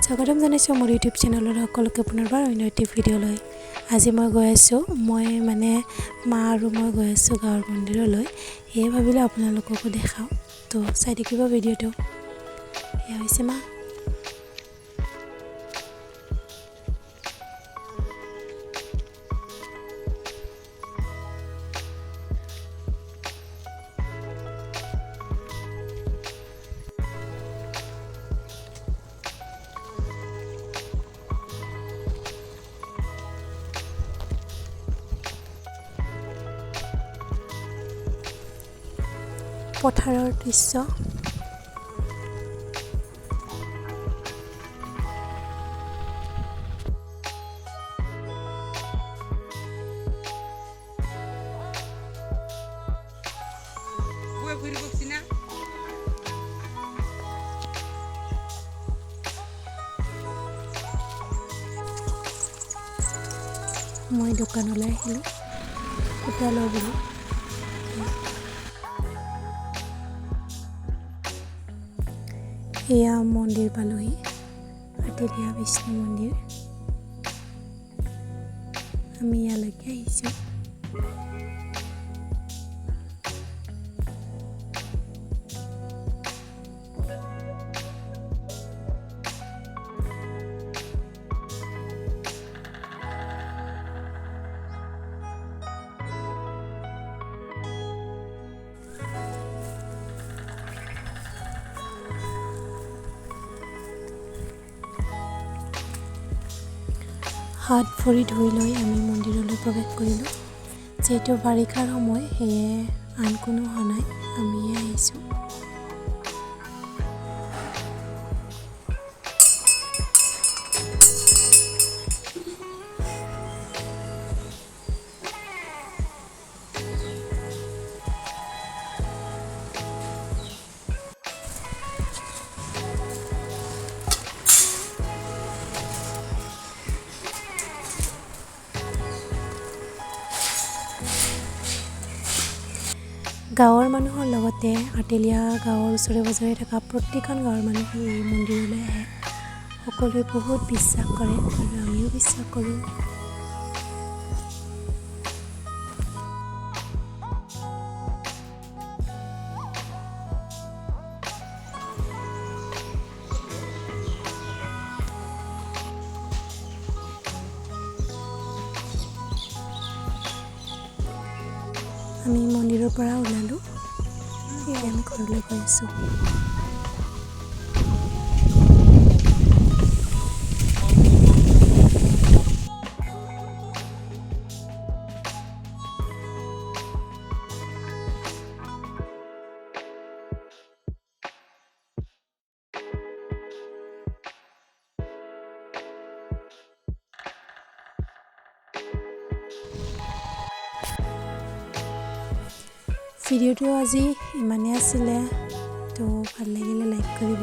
স্বাগতম জনাইছোঁ মোৰ ইউটিউব চেনেলত সকলোকে পুনৰবাৰ অন্য এটি ভিডিঅ'লৈ। আজি মই গৈ আছোঁ, মই মানে মা আৰু মই গৈ আছোঁ গাঁৱৰ মন্দিৰলৈ। সেয়ে ভাবিলোঁ আপোনালোককো দেখাওঁ, তো চাই থাকিব ভিডিঅ'টো। এয়া হৈছে মা। পথাৰৰ দৃশ্য। মই দোকানলৈ আহিলোঁ সূতা লওঁ বুলি। এয়া মন্দিৰ পালোহি, আতেলীয়া বিষ্ণু মন্দিৰ। আমি ইয়ালৈকে আহিছোঁ। হাত ভৰি ধুই লৈ আমি মন্দিৰলৈ প্ৰৱেশ কৰিলোঁ। যিহেতু বাৰিষাৰ সময়, সেয়ে আন কোনো অহা নাই, আমিয়ে আহিছোঁ। গাঁৱৰ মানুহৰ লগতে আতেলীয়া গাঁৱৰ ওচৰে পাজৰে থকা প্ৰতিখন গাঁৱৰ মানুহে এই মন্দিৰলৈ আহে। সকলোৱে বহুত বিশ্বাস কৰে আৰু আমিও বিশ্বাস কৰোঁ। আমি মন্দিৰৰ পৰা ওলালোঁ, এতিয়া আমি ঘৰলৈ গৈ আছোঁ। ভিডিঅ'টো আজি ইমানেই আছিলে, তো ভাল লাগিলে লাইক কৰিব।